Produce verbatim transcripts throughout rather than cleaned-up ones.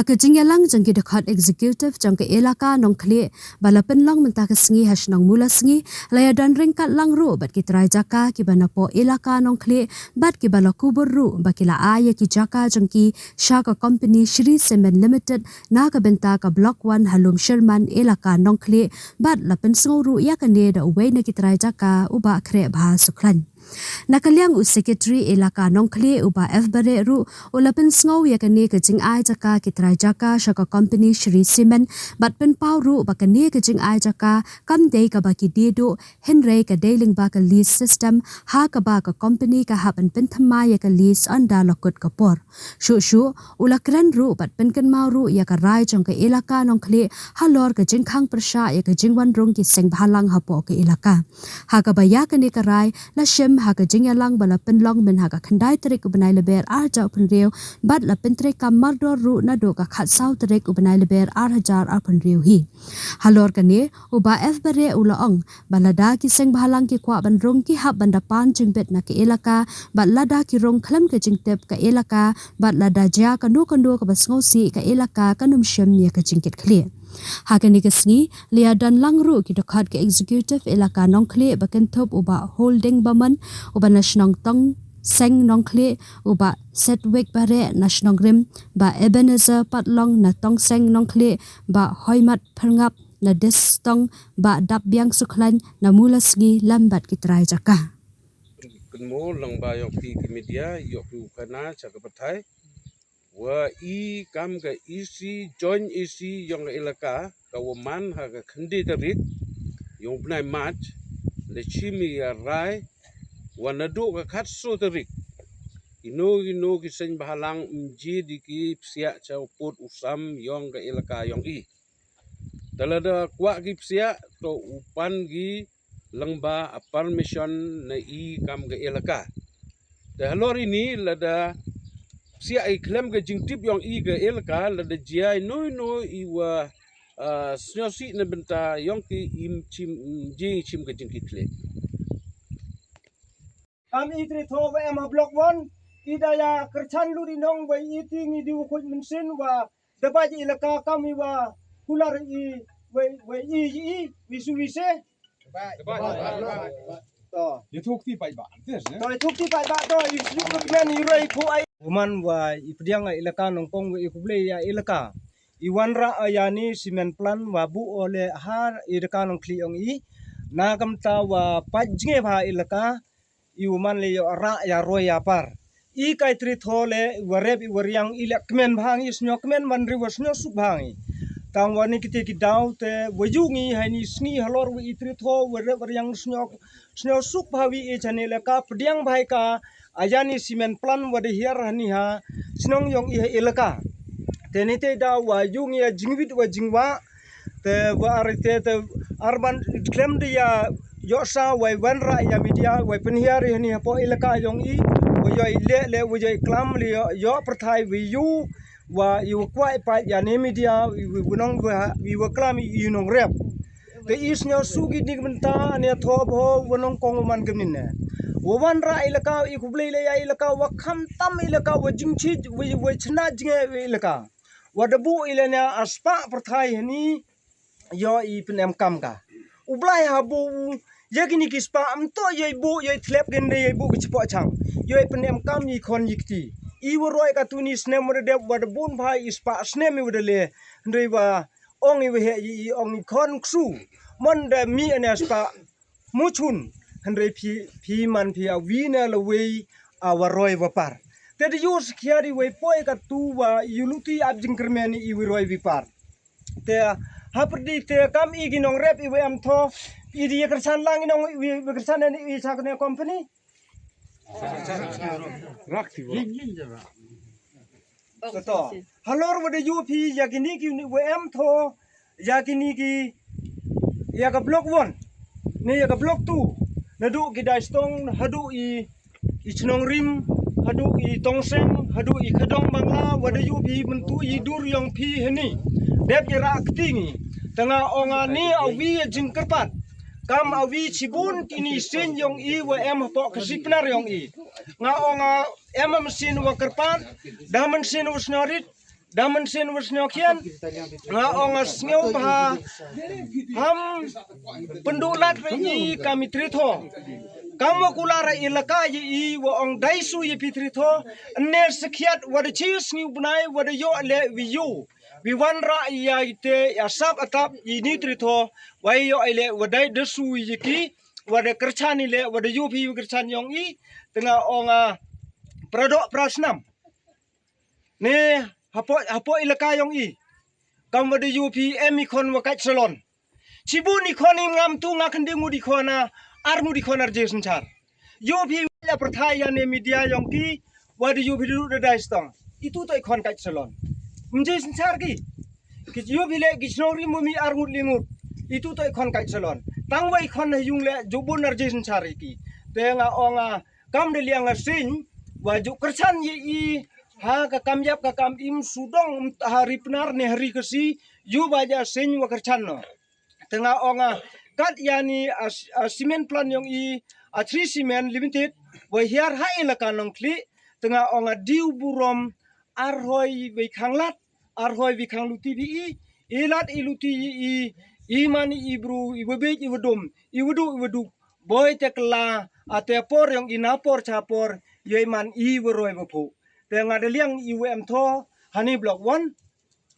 Ka jingïalang jong ki dkhot executive jong ka Elaka Nongkhlieh ba la pynlong mynta ka sngi ha shnong Mulasngi, la ïadon ryngkat lang ruh bad ki trai jaka kiba napoh Elaka Nongkhlieh bad kiba la kubur ruh ba ki la ai ïa ki jaka jong ki sha ka company Shree Cement Limited na ka bynta ka Block One ha Lumshyrman, Elaka Nongkhlieh, bad la pynsngew ruh ïa kane da uwei na ki trai jaka, u Bah Khrehbha Sukhlain. Na ka liang u Secretary Elaka Nongkhlieh, u Bah F Bareh, ruh u la pynsngew ïa kane ka jingai jaka ki trai jaka sha ka company Shree Cement, bad pynpaw ruh ba kane ka jingai jaka kam dei kaba ki die duh, hynrei ka dei lyngba ka lease system, ha kaba ka company ka hap ban pynthymmai ïa ka lease ynda la kut ka por. Shuh shuh, u la kren ruh bad pynkynmaw ruh ïa ka rai jong ka Elaka Nongkhlieh halor ka jingkhang pyrshah ïa ka jingwan rung ki seng bhalang hapoh ka Elaka. Ha kaba ïa kane ka rai la shim ha ka jingïalang ba la pynlong myn ha ka khyndai tarik u bnai Lber ar hajar arphew hynriew, bad la pyntreikam mardor ruh naduh ka khatsaw tarik u bnai Lber ar hajar arphew hynriew hi. Halor kane, u Bah F Bareh u la ong ba lada ki seng bhalang ki kwah ban rung, ki hap ban da pan jingbit na ka Elaka, bad lada ki rung khlem ka jingtip ka Elaka, bad lada jia kano kano kaba sngewsih, ka Elaka kan ym shim ïa ka jingkitkhlieh. Ha kane ka sngi la ïadon lang ruh ki dkhot ka executive Elaka Nongkhlieh ba kynthup u Bah Holding Bamon, uba na shnong Tongseng Nongkhlieh, u Bah Sedwick Bareh na shnong Rim, Bah Ebenezer Patlong na Tongseng Nongkhlieh, Bah Hoimat Pyrngap na Distong, Bah Dapbiang Sukhlain na Mulasngi, lem bad ki trai jaka. Kynmaw lang ba ïoh ki, ki media, ïoh ki u khana sha ka pathai. Wa i kam ka E C, joint E C yong ka Elaka, ka wa man ha ka khyndai tarik yong u bnai March, la shim i rai wa naduh ka khatsaw tarik, ino ino ki seng bhalang ym ji di ki psiah cha u pud u sam yong ka Elaka yong i. Te lada kwah ki psiah, to u pan ki lyngba a permission na i kam ka Elaka. Te halor ini lada psiah i khlem ka jingtip yong i ka Elaka, lada jia ino ino i wa, ah, sngewsih na bynta yong ki, im chim, im jing chim ka jingkitkhlieh. Kam i tre tho wa em ha Block One, i da ïa kyrchan lut i nong wa i ti ngi di wa khuid mynsiem wa da ba ji Elaka kam i wa kular i wa, wa i, i, i, wi su wi se. To. Ïa thuk ti paidbah, antes, eh? To, ïa thuk ti paidbah, to, i su kmen i roi khu ai. Uman wa i pdiang a Elaka Nongkong wa i khublei ïa Elaka. I wanrah ïa ni cement plant wa bu o le ha Elaka Nongkhlieh yong i. Na kamta wa pait jnge bha Elaka. I u man le ïoh rah ïa roi ïa par. I kai tri tho le, i wa rep, i wa riang, i le kmen bha ngi, snyo kmen man ri wa snyo suk bha ngi. Tang wa ni kiti ki daw te, wa yu ngi hai ni sngi halor wa i tri tho, wa rep, wa riang, snyo, snyo suk bha wi i chane le ka, pdiang bha i ka, a ïa ni cement plant wa de hiar hani ha, snong yong i ha Elaka. Te ni te daw wa yu ngi a jingwit wa jingwa, te wa ar te, te ar ban klem de ïa ïoh sa wai wanrah ïa media, wai pynhiar ïa ni hapoh Elaka yong i, wa ïoh i leh leh, wa ïoh i klam leh ïoh, ïoh pyrthai wi yu, wa i wa kwah i pait ïa ni media, i wa nong wa, i wa klam i nong rep. Te i snyo su ki ni bynta, ani tho bho, wa Nongkong wa man kemine. Wa wanrah Elaka, i khublei leh ïa Elaka, wa kham tam Elaka, wa jingchit, wa, wa chna jnge Elaka. Wa da bu i le nia a spah pyrthai hani, ïoh i pynem kam ka. U Blai ha bu u, ïa kini ki spah, am to ïoh i bu, ïoh i thlep gen de, ïoh i bu ki chipoh chang. Ïoh i pynem kam i khon i kti. I wa roi ka tuni snem wa da dep wa da bun bha i spah snem i wa da le. Hynrei wa ong i wa he i, i ong i khon ksu. Mon da mi ane spah muchun. Hynrei phi, phi man phi a wi na la wei a wa roi wa par. Te da yu skhiari wei poi ka tu wa yu luti ap jingkyrmen i wa roi wi par. Te hapyrdi te kam i ki nong rep i wa em tho, i di kyrsan lang i nong i wa kyrsan ni i sa kane company. Rak ti wa. Kato. Halor wa da yu phi ïa kini ki wa em tho, ïa kini ki, ïa ka Block One, ne ïa ka Block Two, naduh ki Daistong, haduh i, i Chnong Rim, haduh i Tongseng, haduh i Khadong Bangla, wa da yu phi myntu i dur yong phi hani. Dep ïa ra kti ngi. Tanga ong ani a wi a jingkyrpad. Kam a wi chibun kini sin yong i wa em hapoh ka sipnar yong i. Nga ong a em a machine wa kyrpad, da machine wa snorit, Da mynsiem wa sngewkhian, nga ong nga sngew bha, ham pynduh lad ra i kam i Treitho. Kam wa kular ra ilaka ya i wa ong dai su ya phi Treitho, ne sakhiat wa da chi sngew bnai wa da yoh leh wi yu. Wi wan ra ya i te ya sap atap i ni Treitho, wa i yoh i leh wa dai da su ya ki, wa da kyrchan i leh, wa da yu phi wa kyrchan yong i, te nga ong a, pra doh pra snam. Ne hapoh, hapoh ilaka yong i. Kam wa da yu phi em i khon wa kait salon. Chibun i khon i ngam tu nga khynde ngut i khon a, ar ngut i khon ar je synchar. Yu phi wa la pyrthai ya ne media yong ki, wa da yu phi du da dai stong. Itu to i khon kait salon. Mje synchar ki. Ki yu phi le ki chnong ri mu mi ar ngut li ngut. Itu to i khon kait salon. Tang wa i khon ha yung le jubun ar je synchar ki. Te nga ong a, kam da liang a sing, wa ju kyrchan ye i, ha ka kam yap ka kam im sudong, ha ri Pnar ne ha ri Khasi, yu ba ja sing wa kyrchan no. Te nga ong a, kat ya ni a, a cement plant yong i, a Shree Cement Limited, wa hiar ha ilaka Nongkhlieh, te nga ong a diu burom, ar hoi wei khang lad, ar hoi wi khang luti phi i, i lad i luti i, i, i man i bru, i wa bej i wa dum, i wa du i wa duk, boi te kla, a te por yong i na por cha por, yoi man i wa roi wa phu. Te nga da liang i wa em tho, ha ni block one,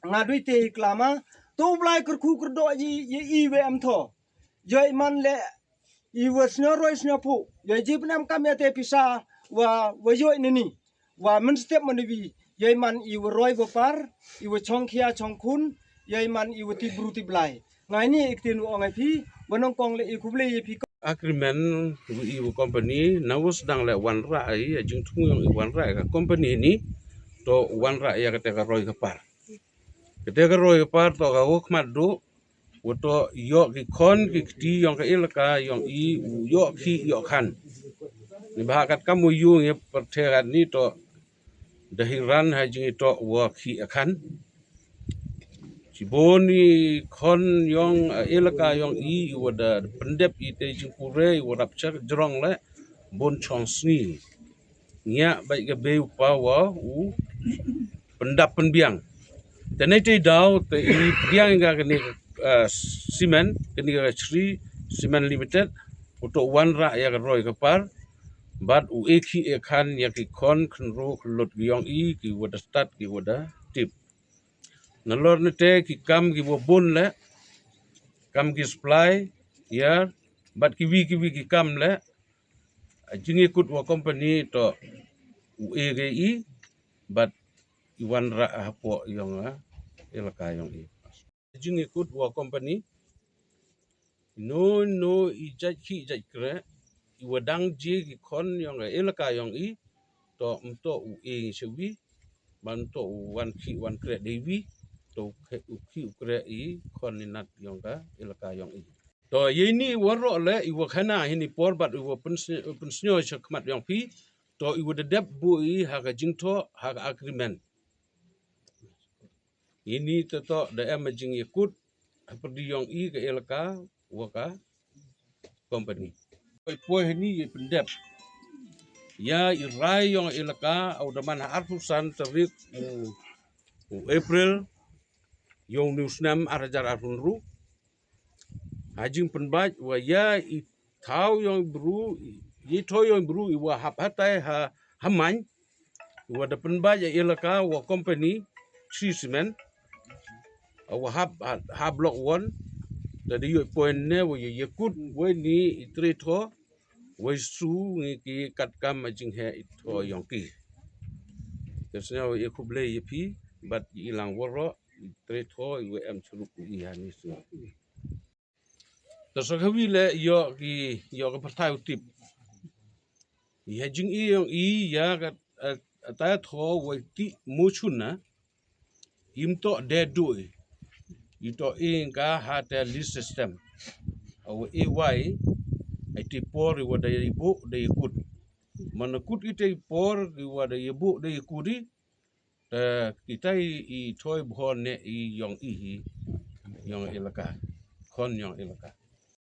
nga dui te i kla ma, tu blai kyrkhu kyrdoh i, i, i wa em tho. Yoi man le, i wa snyo roi snyo phu, yoi jib nam kam ya te pisa, wa, wa yoi nini. Wa mynstep man wi, yoi man i wa roi wa par, i wa chong khia chong khun, yoi man i wa ti bru ti blai. Ngai ni ik tin wa ong ai phi, wa nong kong le i khublei i phi. Agreement wi i wa company, na wa sdang le wan ra i, a jingthung yong i wan ra i ka company ni, to wan ra i ya ka te ka roi ka par. Ka te ka roi ka par to ka wa khmat du, wa to yoh ki khon ki kti yong ka ilaka yong i u yoh ki yoh khan. Ni ba ha kat kam u yu ngi pyrthe kat ni to da hi ran ha jing i to wa ki a khan. Chibun i khon yong, eh, ilaka yong i, i wa da pyndep i te jingpure, i wa rap chak jrong le, bun chong sngi. Ngia bai ka bei u pa wa u pyndap pynbiang. Te nei te daw, te i pdiang ka kani, eh, cement, kani ka Shree Cement Limited, u to wan ra ya ka roi ka par, bad u e ki e khan ya ki khon khynru khynlut ki yong i, ki wa da start ki wa da tip. Nalor ni te ki kam ki wa bun le, kam ki supply, ya, bad ki wi ki wi ki kam le, a jingikut wa company to u e ge i, bad i wan ra hapoh yong a ilaka yong i. Jingikut wa company, no, no, i jait ki jait kre, i wa dang je ki khon yong a ilaka yong i, to mto u e ngi chewi, ban to u wan ki wan kre de wi, to u ki u kre i khon ni nat yong ka ilaka yong i. To ye ni wa ro le, i wa khana hi ni por bad i wa pynsnyo cha khmat yong phi, to i wa da dep bu i ha ka jingtho, ha ka agreement. Ini te to da em a jingikut, ha pyrdi yong i ka ilaka, wa ka company. Poi poi hini ye pyndep. Ya i rai yong ilaka, au da man ha arphew san tarik u, u April, yong ni u snem ar hajar arphew hynru. Ha jingpynbait wa ya i thaw yong bru, i thaw yong bru i wa hap hatai ha, ha main, i wa da pynbait ya ilaka wa company Shree Cement, wa hap ha, ha block one, da di yoi point ne wa ya yakut wa ni i tre tho, wa su ngi ki kat kam a jinghe i tho yong ki. Te snya wa ya khublei ya phi, bad i lang waro, i tre tho, i wa em churuk i ha ni su. Ta sa khawi le yo ki, yo ka pyrthai u tip. I ha jing i yong i ya ka, eh, ta tho wa ti mo chun na. Im to de dui. I to i ka ha te list system. Awa i wai, ai ti por i wa da i bu, da i kut. Mana kut i te i por, i wa da i bu, da i kut i. Te kita i, i thoi bhon ne i yong i hi, yong ilaka. Khon yong ilaka.